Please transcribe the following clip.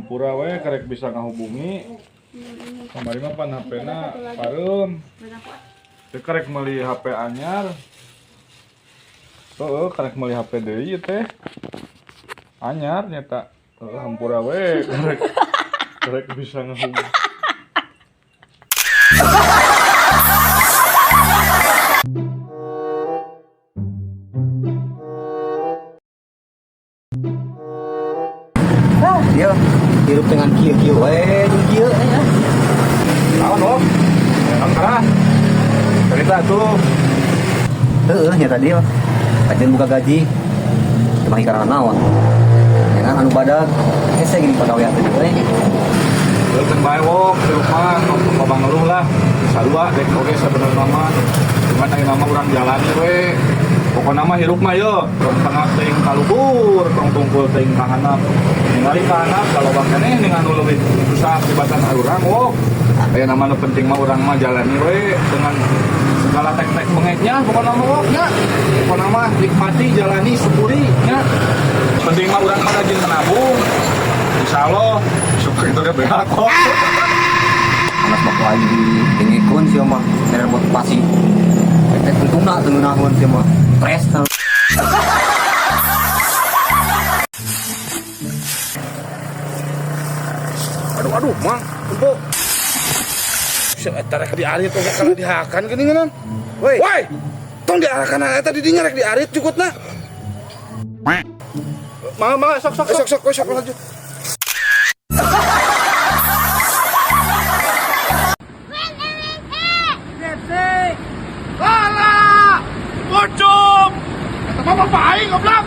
Hampura we karek bisa ngahubungi. Kamari mah pan HP-na pareum. Teu karek meuli HP anyar. Heeh, karek meuli HP deui ieu teh. Anyar nyata. Heeh, hampura we karek karek bisa ngahubungi. Ah, dia hirup dengan kieu-kieu we jeung kieu ya. Naon, Om? Naon karah? Cerita tuh. Heeh, nya tadi mah. Kajian buka gaji. Cuma karena naon. Ya kan anu badag hese gini pagawean teh we. Keun bae wok di rumah tong loba ngeluh lah. Sarua dek oge sabenerna mah. Cuman ayeuna mah urang jalani we. Pokona mah hirup mah yo, tong tengah teuing ka luhur, tong tungkul teuing ka handap. Ningali ka handap loba keneh dengan nu leuwih susah tibatan urang wok. Ayeuna mah nu penting mah urang mah jalani we dengan segala tek-tek bengeknya pokona mah wok nya. Pokona mah nikmati, jalani, syukuri nya. Penting mah urang mah rajin menabung. Insya Allah, syukur itu dia beak kok. Anas bakal aing di dengekun sia mah mere motivasi. Teh tentuna teu ngeunaheun sia mah. Stres. Aduh, aduh, Mang, Empo. Eta rek diarit oge kana dihakan geuningan. Woi. Woi. Tong diarakan eta di dinya rek diarit jukutna. Mangga, mangga, sok, sok, Sok sok sok sok lanjut. Lala! Bocok! Eta mah bapak aing goblok.